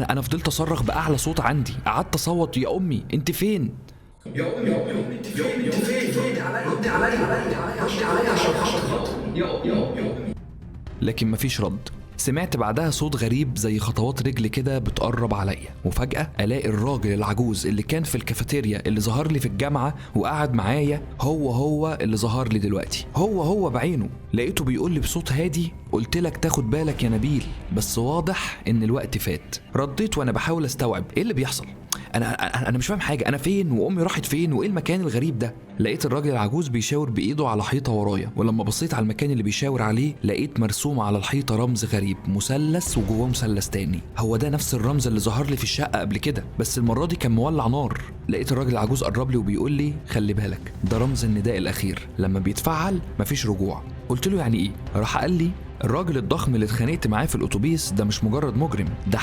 انا فضلت اصرخ باعلى صوت عندي، قعدت اصوت يا امي انت فين؟ يا امي يا امي انت فين؟ انت فين؟ ردي عليا، ردي عليا، ردي عليا عشان خاطري، يا امي. لكن مفيش رد. سمعت بعدها صوت غريب زي خطوات رجل كده بتقرب عليا، وفجأة ألاقي الراجل العجوز اللي كان في الكافيتيريا اللي ظهر لي في الجامعة وقعد معايا هو اللي ظهر لي دلوقتي، هو بعينه. لقيته بيقول لي بصوت هادي قلت لك تاخد بالك يا نبيل، بس واضح إن الوقت فات. رديت وأنا بحاول أستوعب إيه اللي بيحصل، أنا مش فاهم حاجة، أنا فين وأمي راحت فين وإيه المكان الغريب ده؟ لقيت الراجل العجوز بيشاور بإيده على حيطة ورايا، ولما بصيت على المكان اللي بيشاور عليه لقيت مرسوم على الحيطة رمز غريب، مثلث وجواه مثلث تاني. هو ده نفس الرمز اللي ظهر لي في الشقة قبل كده، بس المرة دي كان مولع نار. لقيت الراجل العجوز قرب لي وبيقول لي خلي بالك، ده رمز النداء الأخير، لما بيتفعل مفيش رجوع. قلت له يعني إيه؟ راح قال لي الراجل الضخم اللي اتخانقت معاه في الأتوبيس ده مش مجرد مجرم، ده